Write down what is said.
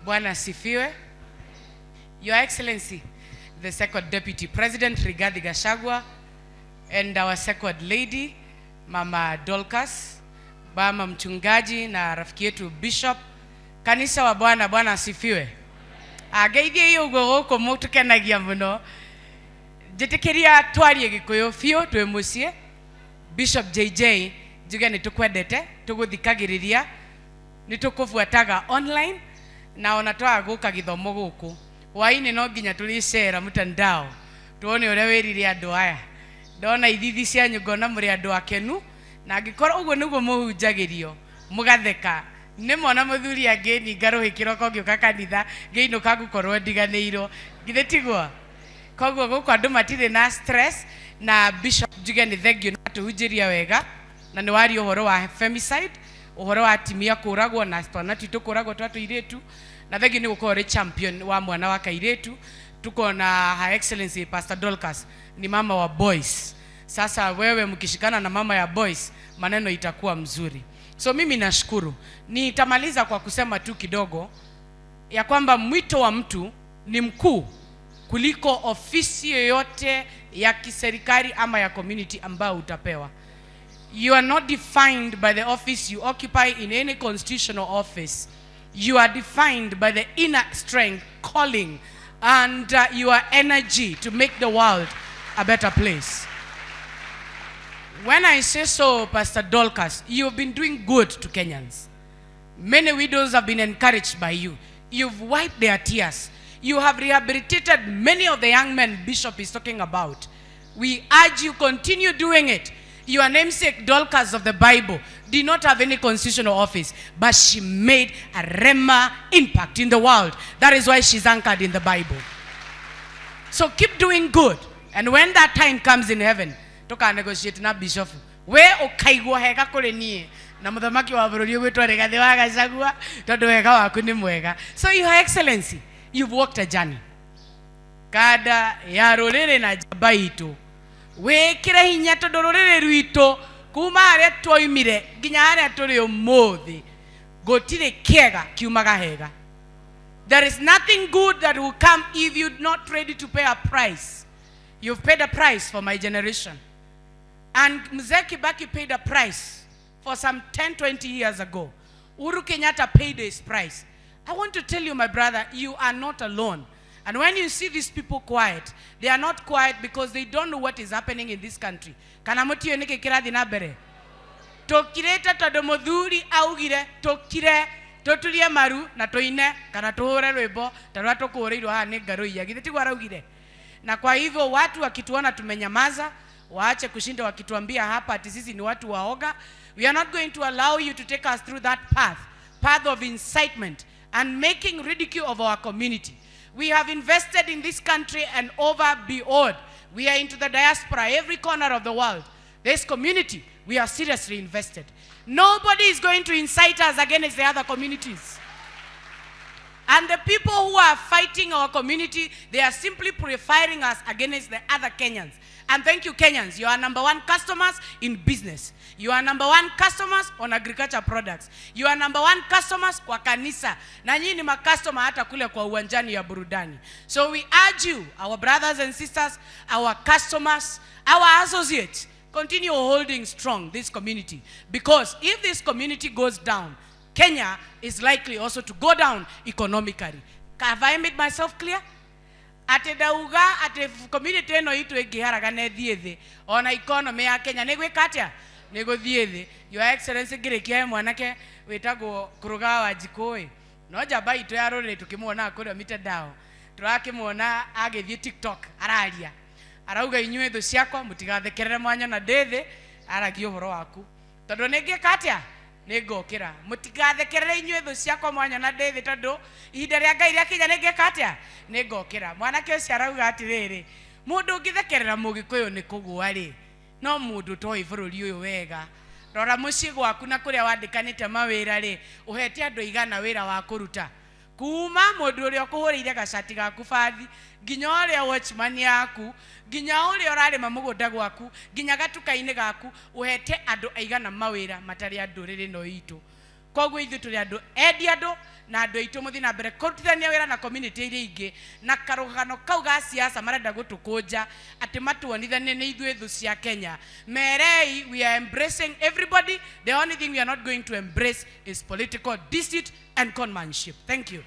Bwana asifiwe. Your Excellency, the Second Deputy President Rigathi Gachagua, and our Second Lady, Mama Dorcas, Mama mchungaji na rafiki yetu Bishop, kanisa wa Bwana, Bwana asifiwe. Angeithie ũguo gũkũ mũtũkenagia mũno. Njĩtĩkĩria twarie Gĩkũyũ biũ twĩ mũciĩ. Bishop JJ, njuge nĩ tũkwendete, tũgũthikagĩrĩria, nĩ tũkũbuataga online na ona twaga gũka gĩthomo gũkũ hwainĩ no nginya tũrĩcera mtandao tuone ũrĩa wĩrire andũ aya. Ndona ithithi cianyu ngona mũrĩ andũ akenu, na angĩkorwo ũguo nĩguo mũhunjagĩrio mũgatheka, nĩ mona mũthuri angĩninga rũhĩ kĩroko ngĩũka kanitha ngĩinũka ngũkorwo ndiganĩirwo, githĩ tiguo? Koguo gũkũ andũ matirĩ na stress. Na Bishop, njuge nĩ thank you na tũhunjĩria wega na nĩ waria ũhoro wa femicide, ũhoro wa atimia kũragwo na twana twitũ kũragwo twa tũirĩtu, na thank you nĩ gũkorwo ũrĩ champion wa mwana wa kairĩtu. Tuko na Her Excellency Pastor Dorcas, ni mama wa boys. Sasa wewe mkishikana na mama ya boys, maneno itakuwa mzuri. So mimi nashukuru. Nitamaliza kwa kusema tu kidogo ya kwamba mwito wa mtu ni mkuu kuliko ofisi yoyote ya kiserikali ama ya community ambayo utapewa. You are not defined by the office you occupy in any constitutional office. You are defined by the inner strength, calling, and your energy to make the world a better place. When I say so, Pastor Dorcas, you've been doing good to Kenyans. Many widows have been encouraged by you. You've wiped their tears. You have rehabilitated many of the young men Bishop is talking about. We urge you, continue doing it. Your namesake Dorcas of the Bible did not have any constitutional office, but she made a rhema impact in the world. That is why she's anchored in the Bible. So keep doing good. And when that time comes in heaven, tuka negotiate na bishop. We ukaigwo hega kũrĩ niĩ na mũthamaki wa bũrũri ũgwĩtwo Rigathĩ wa Gachagua, tondũ wega waku nĩ mwega. So Your Excellency, you've walked a journey. Kanda ya rũrĩrĩ na njamba itũ, wĩkĩre hinya, tondũ rũrĩrĩ rwitũ kuma harĩa twoimire nginya harĩa tũrĩ ũmũthĩ, gũtirĩ kĩega kiumaga hega. There is nothing good that will come if you're not ready to pay a price. You've paid a price for my generation. And Mzee Kibaki paid a price for some 10, 20 years ago. Uhuru Kenyatta paid his price. I want to tell you, my brother, you are not alone. And when you see these people quiet, they are not quiet because they don't know what is happening in this country. Kana mũtiũĩ nĩkĩ kĩrathiĩ na mbere? Tũkirĩte tondũ mũthuri augire tũkire, tũturie maru na tũine kana tũhũre rwĩmbo ta rũrĩa tũkũhũrĩirwo haha nĩ Ngarũiya. Githĩ tiguo araugire? Na kwa hivyo watu wakituona tumenyamaza, waache kushinda wakituambia hapa ati sisi ni watu waoga. We are not going to allow you to take us through that path of incitement and making ridicule of our community. We have invested in this country and over beyond. We are into the diaspora, every corner of the world. This community, we are seriously invested. Nobody is going to incite us against the other communities. And the people who are fighting our community, they are simply purifying us against the other Kenyans. And thank you, Kenyans. You are number one customers in business. You are number one customers on agriculture products. You are number one customers kwa kanisa. Na nyinyi ni macustomer hata kule kwa uwanjani ya burudani. So we urge you, our brothers and sisters, our customers, our associates, continue holding strong this community. Because if this community goes down, Kenya is likely also to go down economically. Have I made myself clear? Atĩ ndauga atĩ community ĩno itũ ĩngĩharagana ĩthiĩ thĩ, ona economy ya Kenya nĩ gwĩka atĩa? Nĩ gũthiĩ thĩ. Your Excellency, ngĩrĩkia, he mwanake wĩtagwo Kũrũga wa Njikũ ĩ, no njamba itũ ya rũrĩrĩ tũkĩmuonaga kũrĩa mitandao, tũrakĩmuona agĩthiĩ TikTok araria, arauga, "Inyuĩ thũ ciakwa, mũtigathekerere mwanyona ndĩ thĩ." Aragia ũhoro waku, tondũ nĩ ngĩka atĩa? Nĩ ngokĩra. Mũtigathekerere inyuĩ thũ ciakwa mwanyona ndĩ thĩ, tondũ ihinda rĩa Ngai rĩakinya nĩ ngĩka atĩa? Nĩ ngokĩra. Mwanake ũcio arauga atĩrĩrĩ, mũndũ ũngĩthekerera Mũgĩkũyũ nĩ kũgũa rĩ, no mũndũ toĩ bũrũri ũyũ wega. Rora mũciĩ gwaku na kũrĩa wandĩkanĩte mawĩra rĩ, ũhete andũ aigana wĩra wa kũruta, kuma mũndũ ũrĩa ũkũhũrĩire gacati gaku bathi nginya ũrĩa watchman yaku, nginya ũrĩa ũrarĩma mũgũnda gwaku, nginya gatuka-inĩ gaku, ũhete andũ aigana mawĩra matarĩ a ndũrĩrĩ ĩno itũ? Koguo ithuĩ tũrĩ andũ endi andũ na. Na andũ aitũ, mũthiĩ na mbere kũrutithania wĩra na community iria ingĩ na karũgano kau ga siasa marenda gũtũkũnja atĩ matuonithanie nĩ ithuĩ thũ cia Kenya. Merei we are embracing everybody. The only thing we are not going to embrace is political deceit and conmanship. Thank you.